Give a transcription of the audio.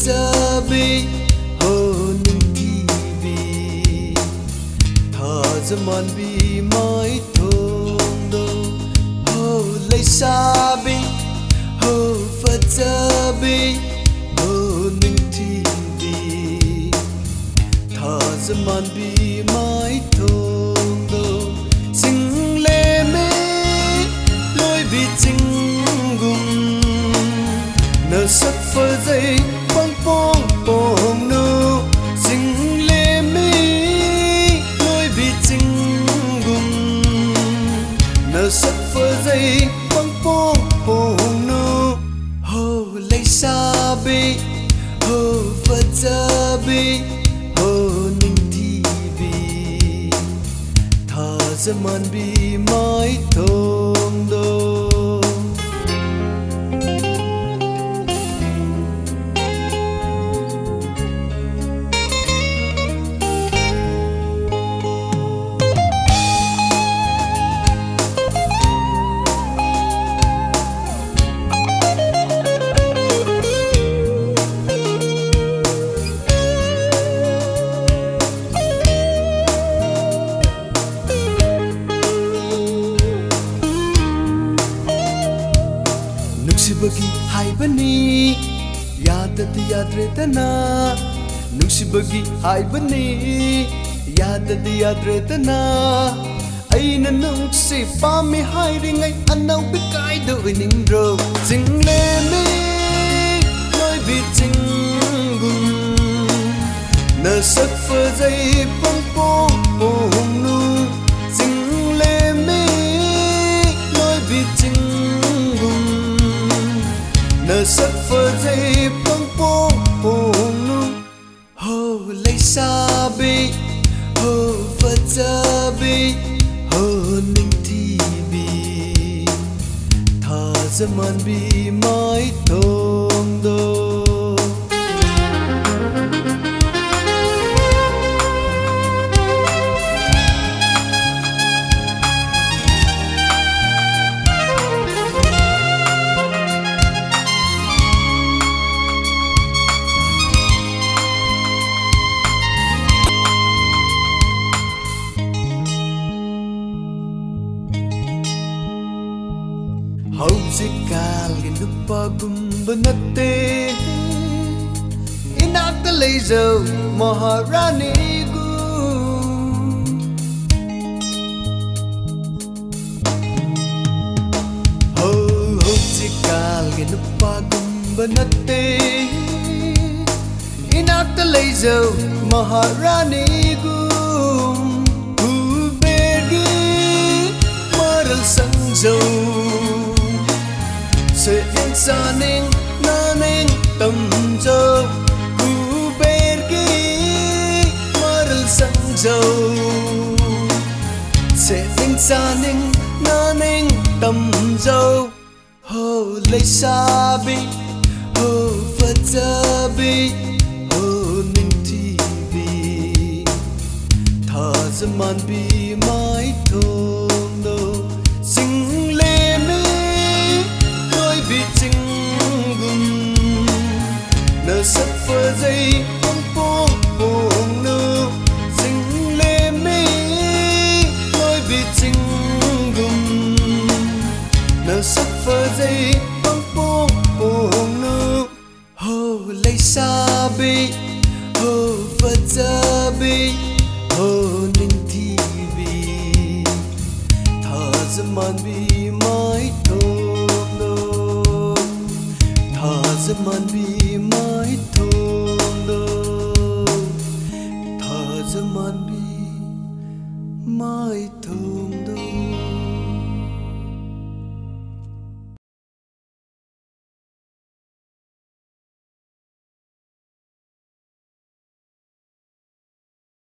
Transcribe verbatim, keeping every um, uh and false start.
ꯐꯖꯕꯤ, ꯍꯣ ꯅꯤꯡꯊꯤꯕꯤ, ꯊꯥꯖꯃꯥꯟꯕꯤ ꯃꯥꯏꯊꯣꯡꯗꯣ, ꯍꯣ ꯂꯩꯁꯥꯕꯤ, ꯍꯣ ꯐꯖꯕꯤ, ꯍꯣ ꯅꯤꯡꯊꯤꯕꯤ, ꯊꯥꯖꯃꯥꯟꯕꯤ ꯃꯥꯏꯊꯣꯡꯗꯣ, ꯆꯤꯡꯂꯦꯝꯃꯤ ꯂꯣꯏꯕꯤ ꯆꯤꯡꯒꯨꯝ, ꯅꯁꯛ ꯐꯖꯩ ꯄꯪꯄꯣꯡ ꯄꯣꯡꯅꯨ, ꯆꯤꯡꯂꯦꯝꯃꯤ ꯂꯣꯏꯕꯤ ꯆꯤꯡꯒꯨꯝ, ꯅꯁꯛ ꯐꯖꯩ ꯄꯪꯄꯣꯡ ꯄꯣꯡꯅꯨ꯫ ꯍꯣ ꯂꯩꯁꯥꯕꯤ, ꯍꯣ ꯐꯖꯕꯤ, ꯍꯣ ꯅꯤꯡꯊꯤꯕꯤ, ꯊꯥꯖꯃꯥꯟꯕꯤ ꯃꯥꯏꯊꯣꯡꯗꯣ꯫ ꯅꯨꯡꯁꯤꯕꯒꯤ ꯍꯥꯏꯕꯅꯤ, ꯌꯥꯗꯗꯤ ꯌꯥꯗ꯭ꯔꯦꯗꯅ꯫ ꯅꯨꯡꯁꯤꯕꯒꯤ ꯍꯥꯏꯕꯅꯤ, ꯌꯥꯗꯗꯤ ꯌꯥꯗ꯭ꯔꯦꯗꯅ꯫ ꯑꯩꯅ ꯅꯨꯡꯁꯤ ꯄꯥꯝꯃꯤ ꯍꯥꯏꯔꯤꯉꯩ ꯑꯅꯧꯕꯤ ꯀꯥꯏꯗ ꯑꯣꯏꯅꯤꯡꯗ꯭ꯔꯣ? ꯆꯤꯡꯂꯦꯝꯃꯤ ꯂꯣꯏꯕꯤ ꯆꯤꯡꯒꯨꯝ, ꯅꯁꯛ ꯐꯖꯩ ꯄꯪꯄꯣꯡ ꯄꯣꯡꯅꯨ꯫ ꯆꯤꯡꯂꯦꯝꯃꯤ ꯂꯣꯏꯕꯤ ꯆꯤꯡꯒꯨꯝ, ꯅꯁꯛ ꯐꯖꯩ ꯄꯪꯄꯣꯡ ꯄꯣꯡꯅꯨ꯫ ꯍꯣ ꯂꯩꯁꯥꯕꯤ, ꯍꯣ ꯐꯖꯕꯤ, ꯍꯣ ꯅꯤꯡꯊꯤꯕꯤ, ꯊꯥꯖꯃꯥꯟꯕꯤ ꯃꯥꯏꯊꯣꯡꯗꯣ꯫ ꯍꯧꯖꯤꯛꯀꯥꯟꯒꯤ ꯅꯨꯄꯥꯒꯨꯝꯕ ꯅꯠꯇꯦ, ꯏꯅꯥꯛꯇ ꯂꯩꯖꯧ ꯃꯍꯥꯔꯥꯅꯤꯒꯨꯝ꯫ ꯍꯧ ꯍꯧꯖꯤꯛꯀꯥꯟꯒꯤ ꯅꯨꯄꯥꯒꯨꯝꯕ ꯅꯠꯇꯦ, ꯏꯅꯥꯛꯇ ꯂꯩꯖꯧ ꯃꯍꯥꯔꯥꯅꯤꯒꯨꯝ꯫ ꯀꯨꯕꯦꯔꯒꯤ ꯃꯔꯜ ꯁꯪꯖꯧ, ꯁꯦꯠꯅꯤꯡ ꯆꯥꯅꯤꯡ ꯅꯥꯅꯤꯡ ꯇꯝꯖꯧ꯫ ꯀꯨꯕꯦꯔꯒꯤ ꯃꯔꯜ ꯁꯪꯖꯧ, ꯁꯦꯠꯅꯤꯡ ꯆꯥꯅꯤꯡ ꯅꯥꯅꯤꯡ ꯇꯝꯖꯧ꯫ ꯍꯣ ꯂꯩꯁꯥꯕꯤ, ꯍꯣ ꯐꯖꯕꯤ, ꯍꯣ ꯅꯤꯡꯊꯤꯕꯤ, ꯊꯥꯖ ꯃꯥꯟꯕꯤ ꯃꯥꯏꯊꯣꯡꯗꯣ ꯆꯤꯡꯂꯦꯝꯃꯤ ꯂꯣꯏꯕꯤ ꯆꯤꯡꯒꯨꯝ꯫ ꯅꯁꯛ ꯐꯖꯩ ꯄꯣꯡ ꯄꯣꯡ ꯄꯣꯡꯅꯨ ꯆꯤꯡꯂꯦꯝꯃꯤ ꯂꯣꯏꯕꯤ ꯆꯤꯡꯒꯨꯝ꯫ ꯅꯁꯛ ꯐꯖꯩ ꯄꯣꯡ ꯄꯣꯡ ꯄꯣꯡꯅꯨ꯫ ꯍꯣ ꯂꯩꯁꯥꯕꯤ, ꯍꯣ ꯐꯖꯕꯤ, ꯍꯣ ꯅꯤꯡꯊꯤꯕꯤ, ꯊꯥꯖ ꯃꯥꯟꯕꯤ ꯃꯥꯏꯊꯣꯡꯗꯣ, ꯊꯥꯖ ꯃꯥꯟꯕꯤ ꯃꯥꯏꯊꯣꯡꯗꯣ, ꯊꯥꯖ ꯃꯥꯟꯕꯤ ꯃꯥꯏꯊꯣꯡꯗꯣ꯫